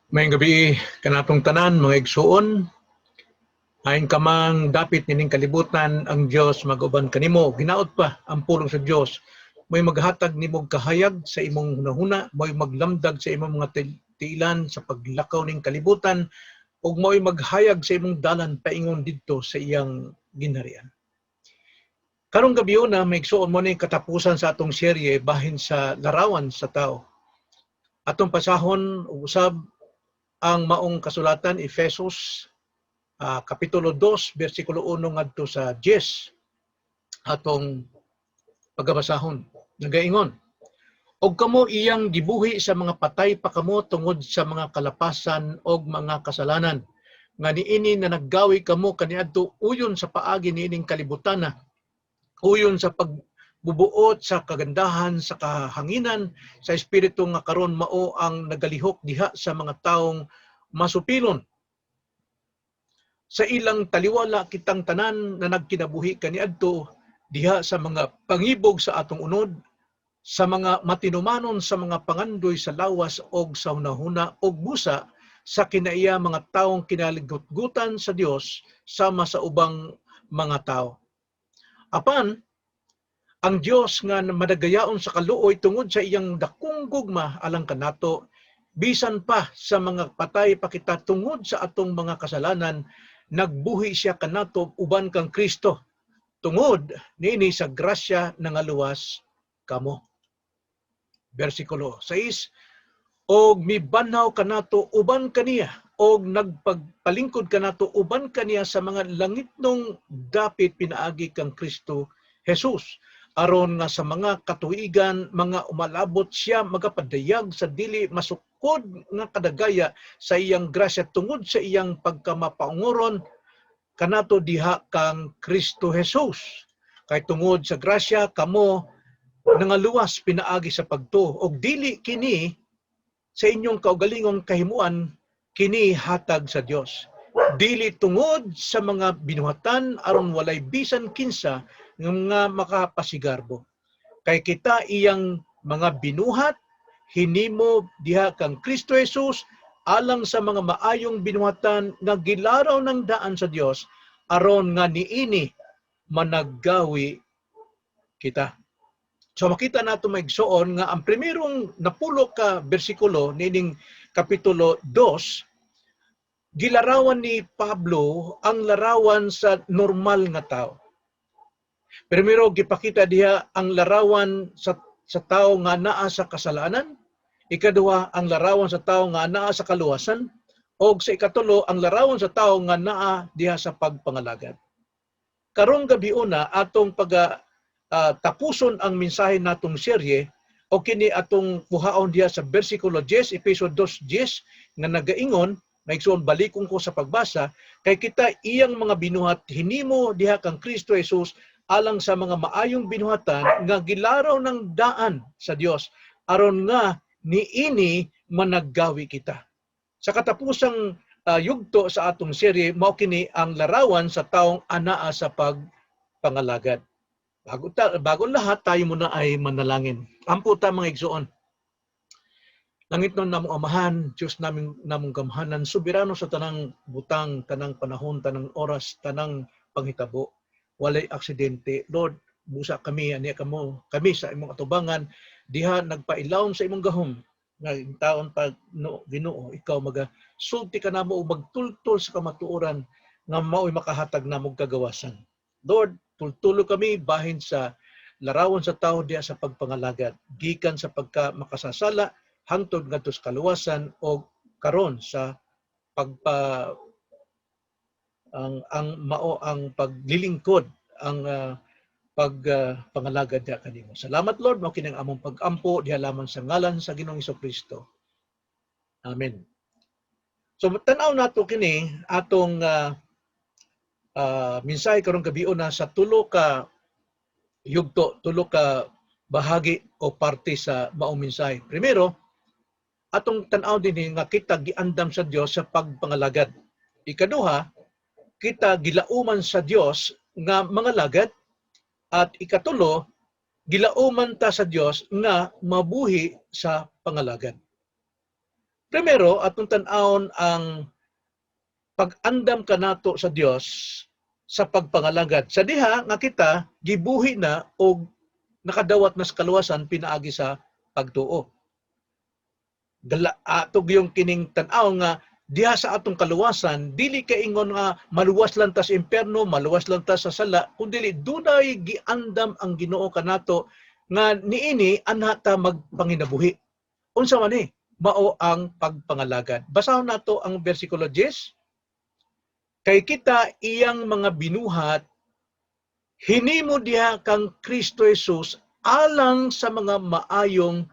Maayong gabii kanatong tanan, mga igsuon. Ayon ka mang dapit nining kalibutan, ang Dios mag-uban kanimo. Ginaot pa ang pulong sa Dios. Mo'y maghatag nimong kahayag sa imong hunahuna, mo'y maglamdag sa imong mga tiilan sa paglakaw ning kalibutan, ug mo'y maghayag sa imong dalan paingon didto sa iyang ginharian. Karong gabiuna, mga igsuon, mao ni katapusan sa atong serye bahin sa larawan sa tao. Atong pasahon usab ang maong kasulatan, Efesos Kapitulo 2 bersikulo 1 ngadto sa 10, atong pagabasahon. Nagaingon, "Og kamo iyang gibuhi sa mga patay pa kamo tungod sa mga kalapasan og mga kasalanan nga niini na naggawi kamo kaniadto uyon sa paagi niining kalibutana, uyon sa pagbubuot sa kagandahan sa kahanginan sa espiritu nga karon mao ang nagalihok diha sa mga taong masupilon. Sa ilang taliwala kitang tanan na nagkinabuhi kaniadto diha sa mga pangibog sa atong unod, sa mga matinumanon sa mga pangandoy sa lawas og sa hunahuna, og busa sa kinaiya mga taong kinaligutgutan sa Dios sama sa ubang mga tao. Apan ang Dios nga madagayaon sa kaluoy tungod sa iyang dakong gugma alang kanato, bisan pa sa mga patay pa kita tungod sa atong mga kasalanan, nagbuhi siya kanato uban kang Kristo. Tungod niini sa grasya nangaluwas kamo." Bersikulo 6, "Og mibanhaw kanato uban kaniya og nagpagpalingkod kanato uban kaniya sa mga langitnong dapit pinaagi kang Kristo Jesus, aron nga sa mga katuigan mga umalabot siya magapadayag sa dili masukod nga kadagaya sa iyang grasya tungod sa iyang pagkamapaunguron kanato diha kang Kristo Jesus. Kay tungod sa grasya kamo nangaluwas pinaagi sa pagtuo, og dili kini sa inyong kaugalingong kahimuan, kini hatag sa Dios. Dili tungod sa mga binuhatan, aron walay bisan kinsa nga makapasigarbo. Kay kita iyang mga binuhat, hinimo diha kang Kristo Jesus alang sa mga maayong binuhatan nga gilaraw ng daan sa Dios aron nga niini managgawi kita." So makita nato, mga igsoon, nga ang primerong napulo ka bersikulo niining Kapitulo 2, gilarawan ni Pablo ang larawan sa normal nga tao. Primero, gipakita diha ang larawan sa tao nga naa sa kasalanan, ikaduha, ang larawan sa tao nga naa sa kaluwasan, og sa ikatulo, ang larawan sa tao nga naa diha sa pagpangalagad. Karong gabiuna, atong pag tapuson ang mensahe natong serye o kini atong kuhaon diha sa bersikulo 10, Efeso 2:10, nga nagaingon, mga igsoon, balikon ko sa pagbasa, "Kay kita iyang mga binuhat, hinimo diha kang Kristo Jesus alang sa mga maayong binuhatan nga gilaraw ng daan sa Dios aron nga niini managgawi kita." Sa katapusang yugto sa atong serye, mao kini ang larawan sa taong anaa sa pagpangalagad. Bago lahat, tayo muna ay manalangin. Ampo ta, mga igsoon. Langitnon namong Amahan, Diyos naming namong gamhanan, soberano sa tanang butang, tanang panahon, tanang oras, tanang panghitabo. Walay aksidente. Lord, busa kami ania kamo kami sa imong atubangan diha nagpailawom sa imong gahom nga taon pa no, Ginoo, ikaw maga sulti kanamo ug magtultol sa kamatuoran nga mao'y makahatag namo kagawasan. Lord, tultulo kami bahin sa larawan sa tao diha sa pagpangalagad, gikan sa pagka makasasala hangtod ngadto sa kaluwasan o karon sa pagpa ang mao ang paglilingkod, ang pag pangalagad diha kanimo. Salamat, Lord, mao kini ang among pag-ampo diha lamang sa ngalan sa Ginoong Kristo. Amen. So tan-aw nato kini atong mensahe karong gabiuna sa tulo ka yugto, tulo ka bahagi o parte sa maong mensahe. Primero, atong tan-aw din nga kita giandam sa Dios sa pagpangalagad. Ikaduha, kita gilauman sa Dios nga mangalagad, at ikatulo, gilauman ta sa Dios nga mabuhi sa pangalagad. Primero, atong tan-awon ang pag-andam kanato sa Dios sa pagpangalagad. Sa diha nga kita gibuhi na og nakadawat na sa kaluwasan pinaagi sa pagtuo. Gala ato gyung kining tan-aw nga diha sa atong kaluwasan, dili kaingon nga maluwas lang ta sa impyerno, maluwas lang ta sa sala, kundi dunay giandam ang Ginoo kanato nga niini anha ta magpanginabuhi. Unsa man ni? Mao ang pagpangalagad. Basahon nato ang bersikulo 10. Kay kita iyang mga binuhat, hinimo diha kang Kristo Jesus alang sa mga maayong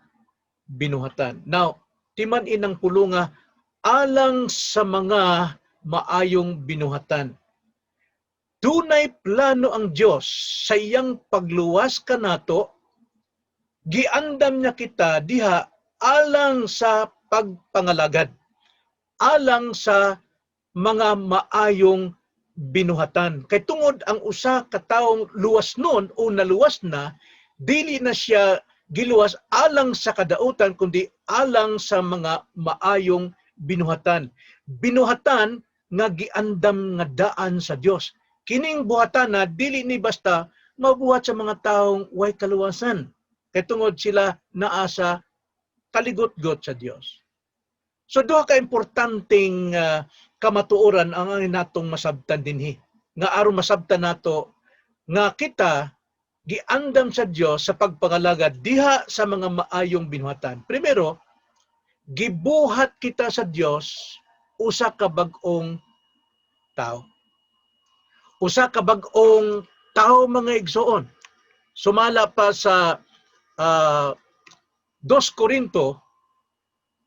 binuhatan. Now, timan inang pulunga, alang sa mga maayong binuhatan. Dunay plano ang Dios sa iyang pagluwas kanato, giandam niya kita diha alang sa pagpangalagad, alang sa mga maayong binuhatan. Kay tungod ang usa ka taong luwas nun o naluwas na, dili na siya giluwas alang sa kadautan kundi alang sa mga maayong binuhatan. Binuhatan nga giandam nga daan sa Dios. Kining buhatan na dili ni basta mabuhat sa mga taong way kaluwasan. Kay tungod sila naa sa kaligotgot sa Dios. So duha ka importanteng kamatuoran ang natong masabtan dinhi. Nga aron masabtan nato nga kita giandam sa Dios sa pagpangalagad diha sa mga maayong binuhatan. Primero, gibuhat kita sa Dios usa ka bag-ong tao. Usa ka bag-ong tao, mga igsoon. Sumala pa sa 2 Corinto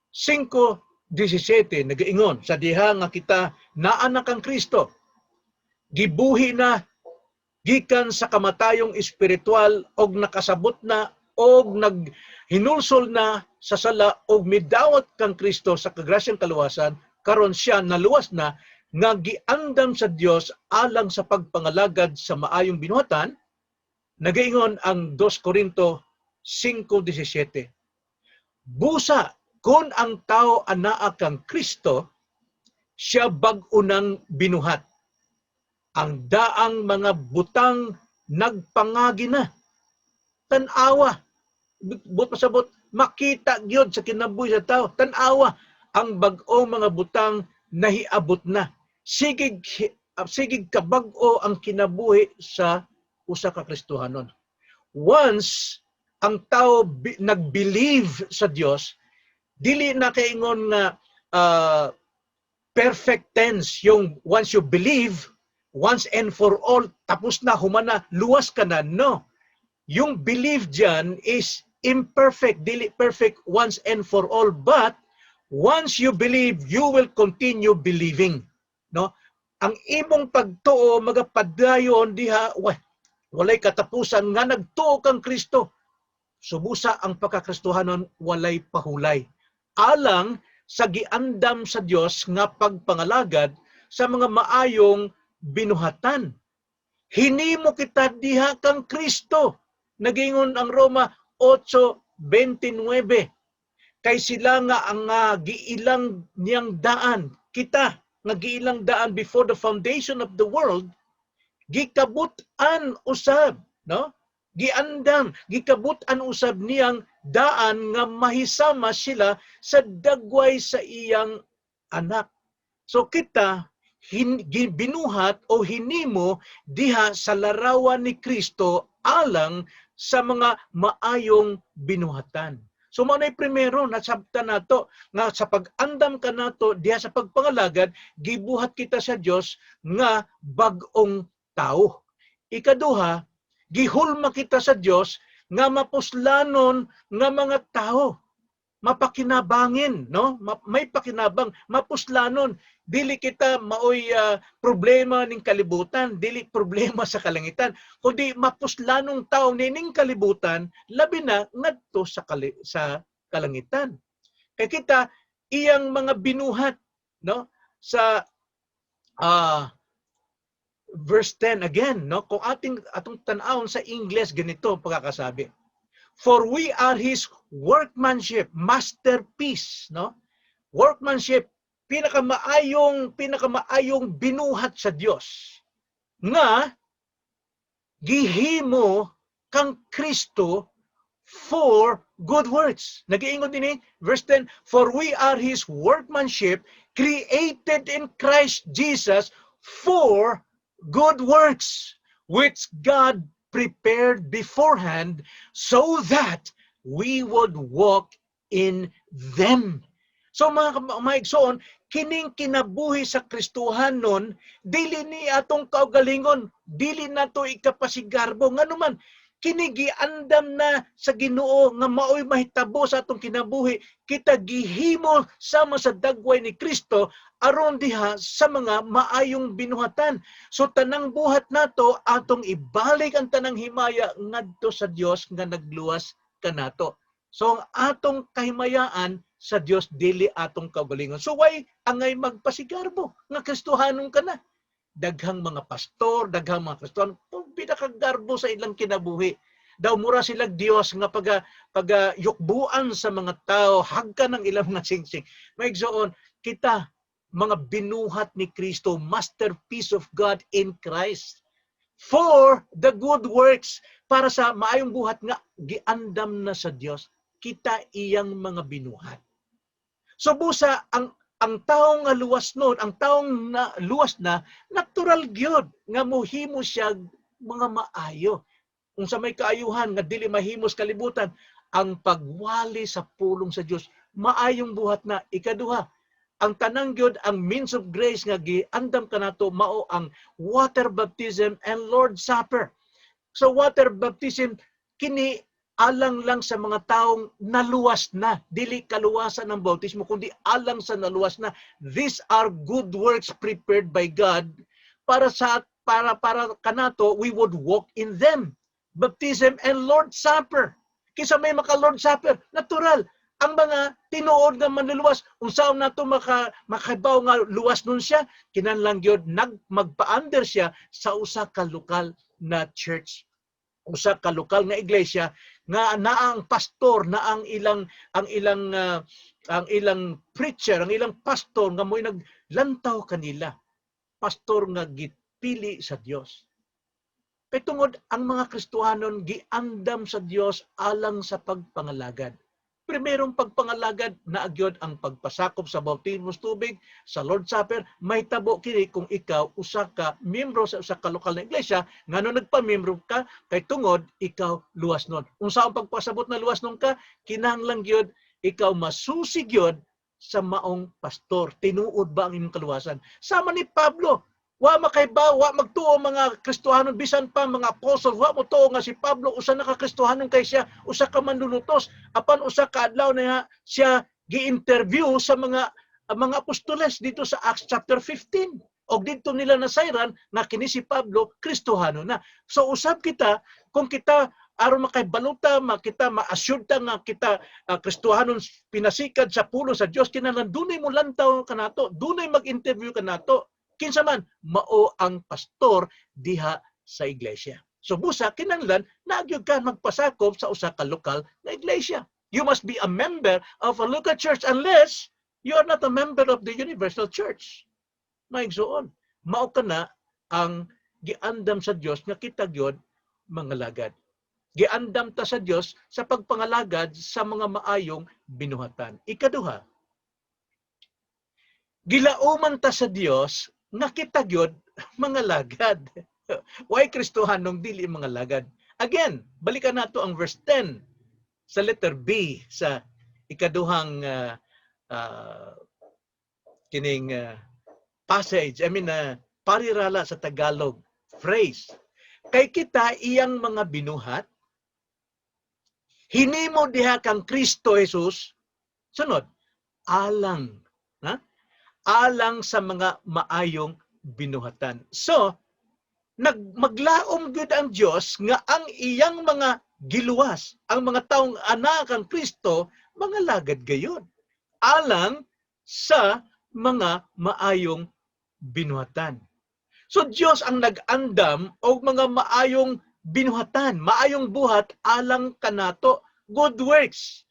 5:17, nagaingon sa diha nga kita naa na kang Kristo, gibuhi na gikan sa kamatayong espiritual og nakasabot na og naghinulsol na sa sala og midawat kang Kristo sa kagrasyang kaluwasan. Karon siya naluwas na nga giandam sa Dios alang sa pagpangalagad sa maayong binuhatan. Nagaingon ang 2 Corinto 5:17, "Busa kung ang tao anaa kang Kristo, siya bag-o nang binuhat. Ang daang mga butang nagpangagi na." Tan-awa. Buot pasabot, makita gyud sa kinabuhi sa tao. Tan-awa, ang bag-o mga butang nahiabot na. Sigig kabag-o ang kinabuhi sa usa ka Kristohanon. Once ang tao nag-believe sa Dios, dili na kaingon nga perfect tense yung once you believe, once and for all, tapos na, humana, luwas ka na. No. Yung believe dyan is imperfect, dili perfect once and for all, but once you believe, you will continue believing. No? Ang imong pagtuo magapadayon diha, walay katapusan nga nagtuo kang Kristo. Subusa ang pagkakristohanon walay pahulay. Alang sa giandam sa Dios nga pagpangalagad sa mga maayong binuhatan. Hinimo kita diha kang Kristo. Nagingon ang Roma 8:29. Kay sila nga ang giilang niyang daan, kita nga giilang daan before the foundation of the world, gikabut-an usab, no? Giandam, gikabut-an usab niyang daan nga mahisama sila sa dagway sa iyang anak. So kita binuhat o hinimo diha sa larawan ni Kristo alang sa mga maayong binuhatan. So mao na'y primero nasabtan nato nga sa pag-andam kanato diha sa pagpangalagad, gibuhat kita sa Dios nga bag-ong tao. Ikaduha, gihulma kita sa Dios nga mapuslanon nga mga tao. Mapakinabangin, no? May pakinabang, mapuslanon. Dili kita maoy problema ning kalibutan, dili problema sa kalangitan, kundi mapuslanong tao nining kalibutan, labi na ngadto sa kalangitan. Kay kita iyang mga binuhat, no? Sa verse 10 again, no? Kung ating atong tan-awon sa English, ganito ang pagkakasabi. "For we are his workmanship, masterpiece," no? Workmanship, pinakamaayong binuhat sa Dios nga gihimo kang Kristo for good works. Nagiingon dinhi, verse 10, "For we are His workmanship, created in Christ Jesus for good works, which God prepared beforehand so that we would walk in them." So mga igsoon, kining kinabuhi sa Kristohanon, dili ni atong kaugalingon, dili nato ikapasigarbo. Ngano man, kini giandam na sa Ginoo nga maoy mahitabo sa atong kinabuhi. Kita gihimo sama sa dagway ni Kristo aron diha sa mga maayong binuhatan. So tanang buhat nato, atong ibalik ang tanang himaya ngadto sa Dios nga nagluwas kanato. So ang atong kahimayaan sa Dios, dili atong kaugalingon. So why angay magpasigarbo nga Kristohanon ka na? Daghang mga pastor, daghang mga Kristohanon, pinakagarbo sa ilang kinabuhi. Daw mura sila Dios nga pag yukbuan sa mga tao, hagkan ng ilang mga singsing. Mga, kita mga binuhat ni Kristo, masterpiece of God in Christ, for the good works, para sa maayong buhat nga giandam na sa Dios, kita iyang mga binuhat. So busa ang taong nga luwas nun, ang taong na luwas na, natural gyud nga mohimo siya mga maayo. Unsa may kaayuhan nga dili mahimo sa kalibutan? Ang pagwali sa pulong sa Dios, maayong buhat na. Ikaduha, ang tanang gyud ang means of grace nga giandam kanato mao ang water baptism and Lord's Supper. So water baptism kini alang lang sa mga taong naluwas na. Dili kaluwasan ng bautismo, kundi alang sa naluwas na. These are good works prepared by God para kanato, we would walk in them. Baptism and Lord's Supper. Kinsa may maka Lord's Supper? Natural ang mga tinuod nga manluluwas. Unsaon nato makahibaw nga luwas nun siya? Kinahanglan gyud nag magpa-under siya sa usa ka lokal na church, usa ka lokal nga iglesia nga naa ang pastor na ang ilang preacher, ang ilang pastor nga mo'y naglantaw kanila, pastor nga gipili sa Dios. Kay tungod ang mga Kristohanon giandam sa Dios alang sa pagpangalagad. Primerong pagpangalagad na agyod ang pagpasakop sa bautismo sa tubig, sa Lord's Supper. Mahitabo kini kung ikaw usa ka miyembro sa usa ka lokal na iglesia. Ngano nagpamiyembro ka? Kay tungod ikaw luwas nun. Unsa ang pagpasabot na luwas nun ka? Kinahanglan gyud ikaw masusi gyud sa maong pastor. Tinuod ba ang imong kaluwasan? Sama ni Pablo, wa makaibaw, wa magtuo mga Kristohanon, bisan pa mga apostol, wa mo tuo nga si Pablo usa na ka Kristohanon kay siya usa ka manlulutos. Apan usa ka adlaw na siya gi-interview sa mga apostoles dito sa Acts chapter 15. Og didto nila nasayran nga kini si Pablo Kristohano na. So usab kita, kung kita aron makaibaluta, makita ma-assured ta nga kita Kristohanon pinasikad sa pulong sa Dios, kinahanglan dunay mo lantaw kanato, dunay mag-interview kanato. Kinsa man? Mao ang pastor diha sa iglesia. So busa kinahanglan naa gyud ka magpasakop sa usa ka lokal na iglesia. You must be a member of a local church unless you are not a member of the universal church. Maigsuon, mao kana ang giandam sa Dios nga kita gyud mangalagad. Giandam ta sa Dios sa pagpangalagad sa mga maayong binuhatan. Ikaduha, gilauman ta sa Dios nga kita gyud mangalagad. Why Kristohanong dili mangalagad? Again, balikan nato ang verse 10 sa letter B sa ikaduhang kining passage, I mean, parirala sa Tagalog phrase. "Kay kita iyang mga binuhat, hinimo diha kang Kristo Jesus," sunod, alang, ha? Alang sa mga maayong binuhatan. So, nagmaglaom gyud ang Dios nga ang iyang mga giluwas, ang mga taong anak ang Kristo, mangalagad gayod alang sa mga maayong binuhatan. So Dios ang nag-andam og mga maayong binuhatan, maayong buhat alang kanato, good works.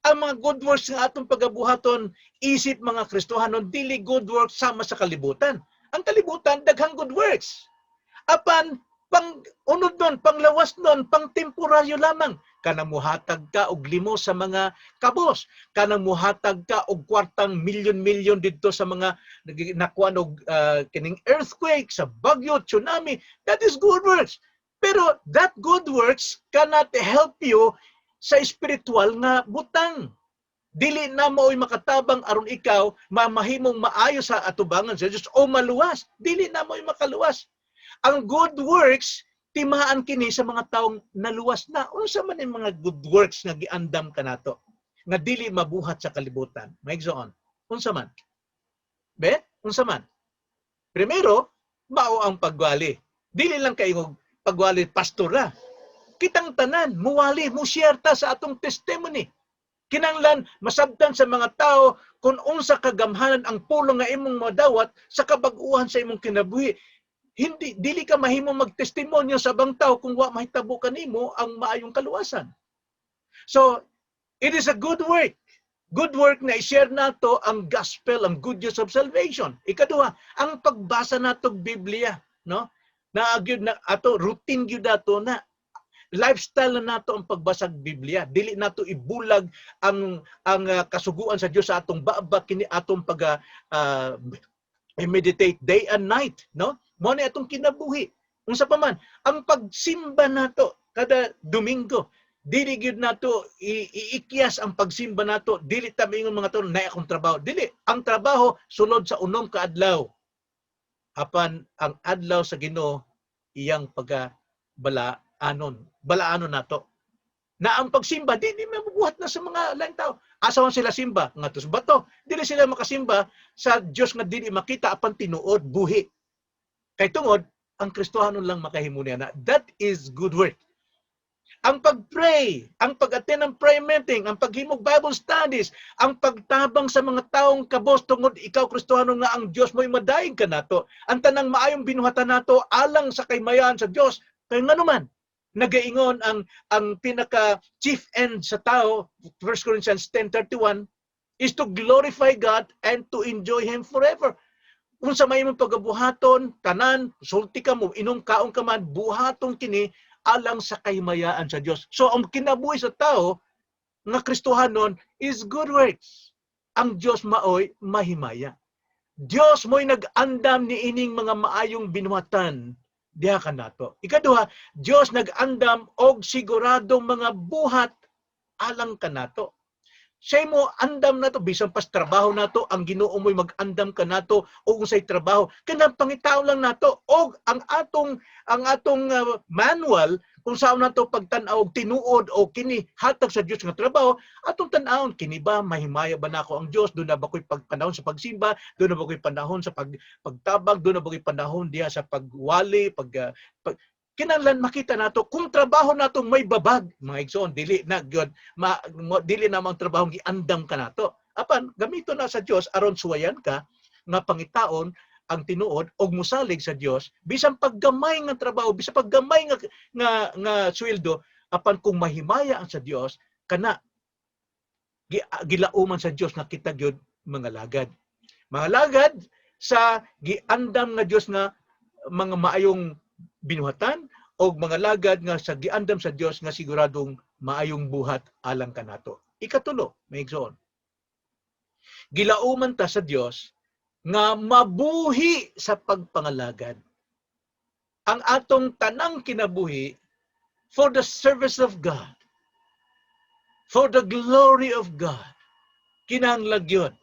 Ang mga good works nga atong pagabuhaton isip mga Kristohanon, dili good works sama sa kalibutan. Ang kalibutan, daghang good works. Apan pang unod nun, panglawas nun, pang temporaryo lamang. Kanang muhatag ka og limos sa mga kabos, kanang muhatag ka og kwartang milyon-milyon didto sa mga nakuan og kining earthquake, sa bagyo, tsunami, that is good works. Pero that good works cannot help you sa espiritual nga butang. Dili na mao'y makatabang aron ikaw mamahimong maayo sa atubangan sa Dios o maluwas. Dili na mo'y makaluwas. Ang good works, timaan kini sa mga taong naluwas na. Unsa man yung mga good works nga giandam kanato nga dili mabuhat sa kalibutan? Mga, unsa man? Be? Unsa man? Primero, mao ang pagwali. Dili lang kay pagwali pastora. Kitang tanan, muwali, mu-share ta sa atong testimony. Kinanglan masabtan sa mga tao kung unsa kagamhanan ang pulong nga imong madawat sa kabag-uhan sa imong kinabuhi. Hindi, dili ka mahimo magtestimonyo sa ibang tao kung wa mahitabo kanimo ang maayong kaluwasan. So, it is a good work. Good work na i-share nato ang gospel, ang good news of salvation. Ikaduha, ang pagbasa nato og Biblia, no? Na gyud na ato routine gyud ato na lifestyle na nato ang pagbasa og Biblia. Dili nato ibulag ang kasuguan sa Dios sa atong baba, kini atong pag meditate day and night, no? Mao ni atong kinabuhi. Unsa pa man, ang pagsimba nato kada Domingo, dili gyud nato iikyas ang pagsimba nato. Dili ta moingon, mga tol, "Na akong trabaho." Dili, ang trabaho sulod sa 6 ka adlaw. Apan ang adlaw sa Ginoo iyang pagka balaanon. Balaanon nato. Na ang pagsimba, di mabubuhat na sa mga laing tao. Asa man sila simba? Ngadto sa bato. Dili sila makasimba sa Dios nga dili makita apan tinuod buhi. Kay tungod ang Kristohanon lang makahimo niya na. That is good work. Ang pag-pray, ang pag-attend ng prayer meeting, ang paghimog Bible studies, ang pagtabang sa mga taong kabos tungod ikaw Kristohano nga ang Dios mo'y madayeg kanato. Ang tanang maayong binuhatan nato alang sa kahimayaan sa Dios. Kay ngano man, nagaingon ang pinaka chief end sa tao, 1 Corinthians 10:31, is to glorify God and to enjoy Him forever. Kung sa may imong pagabuhaton, tanan, sulti ka mo, inom kaon ka man, buhaton kini alang sa kahimayaan sa Dios. So ang kinabuhi sa tao nga Kristohanon is good works. Ang Dios maoy mahimaya. Dios mo'y nag-andam ni ining mga maayong binuhatan diha kanato. Ikaduha, Dios nag-andam og siguradong mga buhat alang kanato. Siya mo andam nato bisan pas trabaho nato, ang Ginoo mo'y mag-andam kanato og unsay trabaho. Kanang pangitaon lang nato og ang atong manual kung saan nato pagtan-aw og tinuod o kini hatag sa Dios nga trabaho, atong tan-awon kini ba, mahimaya ba nako ang Dios, duna ba ko'y pagpanahon sa pagsimba, duna ba ko'y panahon sa pagtabag, duna ba ko'y panahon diha sa pagwali, pag kinahanglan makita nato kung trabaho nato may babag. Mga igsoon, dili na gyud dili na ang trabaho giandam kanato, apan gamito na sa Dios aron suwayan ka nga pangitaon ang tinuod og musalig sa Dios bisan paggamay nga trabaho, bisan paggamay nga sweldo. Apan kung mahimaya ang sa Dios kana, gilauman sa Dios nga kita gyud mga lagad sa giandam nga Dios nga mga maayong binuhatan o mga lagad nga sa giandam sa Dios nga siguradong maayong buhat alang kanato. Ikatulo, mga igsoon. Gilauman ta sa Dios nga mabuhi sa pagpangalagad. Ang atong tanang kinabuhi for the service of God, for the glory of God. Kinahanglan gyud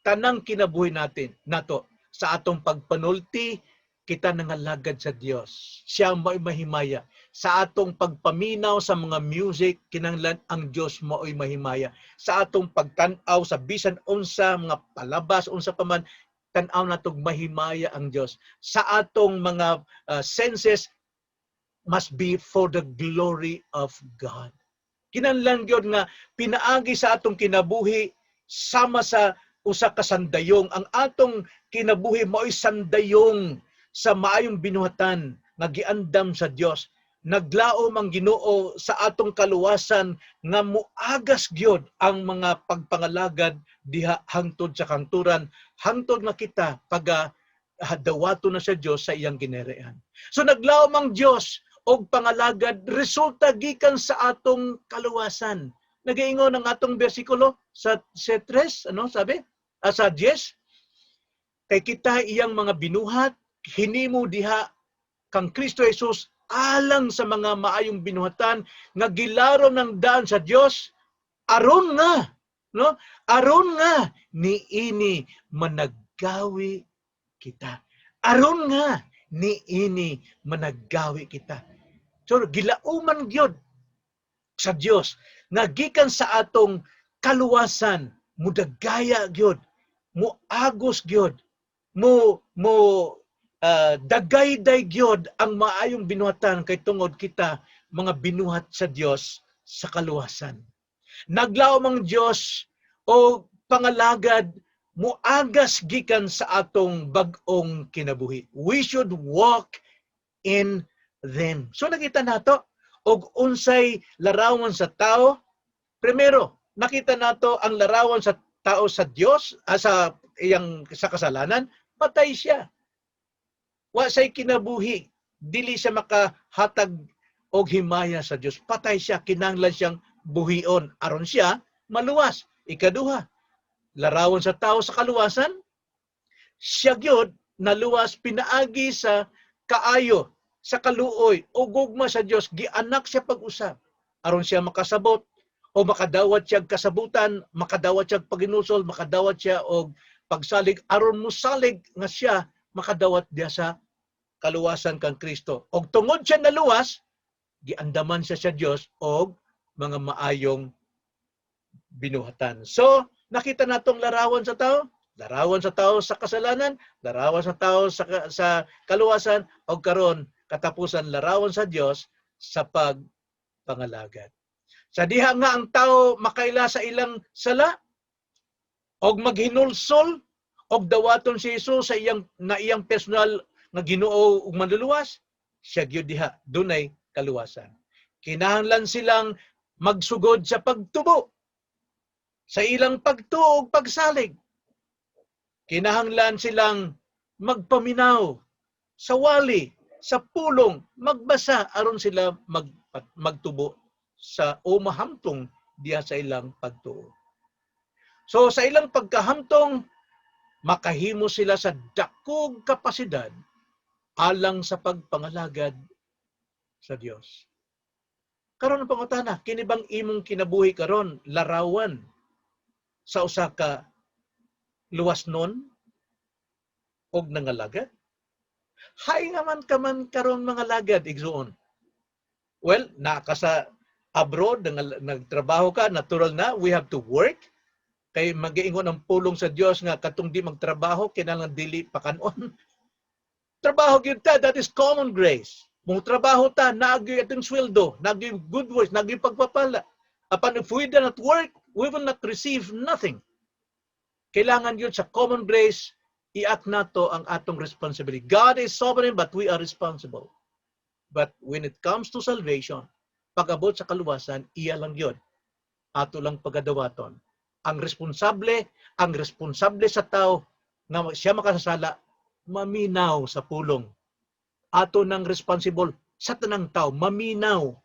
tanang kinabuhi natin nato sa atong pagpanulti, kita nangalagad sa Dios. Siya ang mao'y mahimaya. Sa atong pagpaminaw sa mga music, kinahanglan ang Dios mao'y mahimaya. Sa atong pagtan-aw sa bisan unsa mga palabas, unsa pa man, tan-aw natog mahimaya ang Dios. Sa atong mga senses must be for the glory of God. Kinahanglan gyud nga pinaagi sa atong kinabuhi sama sa usa ka sandayong. Ang atong kinabuhi mao'y sandayong sa maayong binuhatan nga giandam sa Dios. Naglaom ang Ginoo sa atong kaluwasan nga muagas gyud ang mga pagpangalagad diha hangtod sa kahangturan, hangtod nga kita paga dawato na sa Dios sa iyang ginharian. So naglaom ang Dios og pangalagad resulta gikan sa atong kaluwasan. Nagaingon ang atong bersikulo sa 3, ano sabi? Sa 10, kay kita iyang mga binuhat, hinimo diha kang Kristo Jesus alang sa mga maayong binuhatan nga gilarom ng daan sa Dios, aron nga, no, aron nga niini managgawi kita, aron nga niini managgawi kita. So gilauman gyud sa Dios nga gikan sa atong kaluwasan mudagaya gyud, muagos gyud, mo mo dagayday gyud ang maayong binuhatan kay tungod kita mga binuhat sa Dios sa kaluwasan. Naglaom ang Dios og pangalagad muagas gikan sa atong bag-ong kinabuhi. We should walk in them. So nakita nato og unsay larawan sa tao. Primero, nakita nato ang larawan sa tao sa Dios, sa iyang sa kasalanan, patay siya. Wa say kinabuhi, dili siya makahatag og himaya sa Dios. Patay siya, kinahanglan siyang buhion aron siya maluwas. Ikaduha, larawan sa tao sa kaluwasan, siya gyud naluwas pinaagi sa kaayo, sa kaluoy o gugma sa Dios, gianak siya pag-usab aron siya makasabot o makadawat siya kasabutan, makadawat siya paghinulsol, makadawat siya og pagsalig aron musalig nga siya makadawat diya sa kaluwasan kang Kristo. Og tungod siya naluwas, giandaman siya sa Dios og mga maayong binuhatan. So, nakita natong larawan sa tao, larawan sa tao sa kasalanan, larawan sa tao sa kaluwasan, og karon katapusan, larawan sa Dios sa pagpangalagad. Sa diha nga ang tao makaila sa ilang sala og maghinulsol og dawaton si Jesus sa iyang na iyang personal nga Ginoo ug Manluluwas, siya gyud diha dunay kaluwasan. Kinahanglan silang magsugod sa pagtubo sa ilang pagtuo ug pagsalig. Kinahanglan silang magpaminaw sa wali, sa pulong, magbasa aron sila magtubo sa o mahamtong diha sa ilang pagtuo. So sa ilang pagkahamtong, makahimo sila sa dakog kapasidad alang sa pagpangalagad sa Dios. Karon ang pangutana, kini bang imong kinabuhi karon larawan sa usa ka luwasnon og nangalagad? Hay nga man ka man karon mangalagad, igsuon. Well, naa ka sa abroad, nagtrabaho ka, natural na, we have to work. Kay magiingon ang pulong sa Dios nga katong di magtrabaho kinahanglan dili pakanon. Trabaho gyud ta, that is common grace. Mung trabaho ta, naa gyoy atong sweldo, naa gyoy good works, naa gyoy pagpapala. Apan if we do not work, we will not receive nothing. Kailangan yun sa common grace, i-act nato ang atong responsibility. God is sovereign, but we are responsible. But when it comes to salvation, pag-abot sa kaluwasan, iya lang yun. Ato lang pagadawaton. Ang responsable sa tao nga siya makasasala, maminaw sa pulong. Ato nang responsible sa tanang tao, maminaw.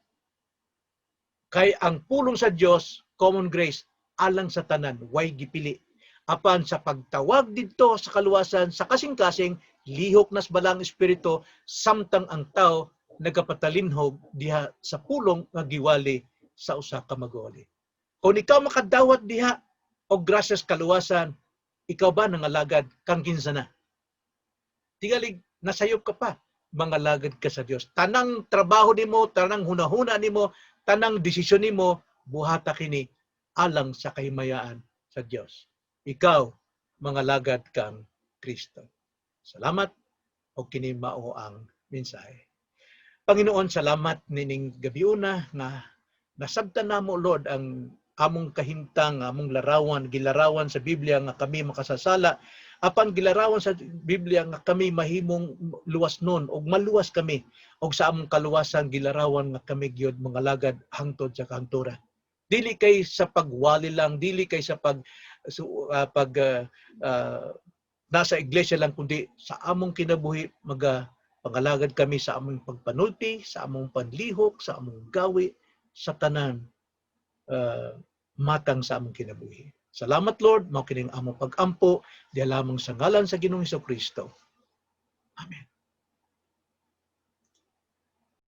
Kay ang pulong sa Dios, common grace, alang sa tanan, way gipili. Apan sa pagtawag didto sa kaluwasan sa kasing-kasing, lihok nas Balaang Espiritu samtang ang tao nagapatalinhog diha sa pulong nga giwali sa usa ka magwali. Kung ikaw makadawat diha og grasyas kaluwasan, ikaw ba nangalagad kang kinsa na? Tingalig nasayop ka pa, mangalagad ka sa Dios. Tanang trabaho nimo, tanang hunahuna nimo, tanang desisyon nimo, buhata kini alang sa kahimayaan sa Dios. Ikaw, mangalagad kang Kristo. Salamat og kini mao ang mensahe. Panginoon, salamat nining gabiuna nga nasabtan namo, Lord, ang among kahimtang, among larawan, gilarawan sa Biblia nga kami makasasala. Apan gilarawan sa Biblia nga kami mahimong luwas nun og maluwas kami, og sa among kaluwasan gilarawan nga kami gyud mangalagad hangtod sa kahangturan. Dili kay sa pagwali lang, dili kay sa pag nasa iglesia lang, kundi sa among kinabuhi maga pangalagad kami sa among pagpanulti, sa among panlihok, sa among gawi, sa tanan matang sa among kinabuhi. Salamat, Lord, mao kining among pag-ampo diha lamang sa ngalan sa Ginoong Kristo. Amen.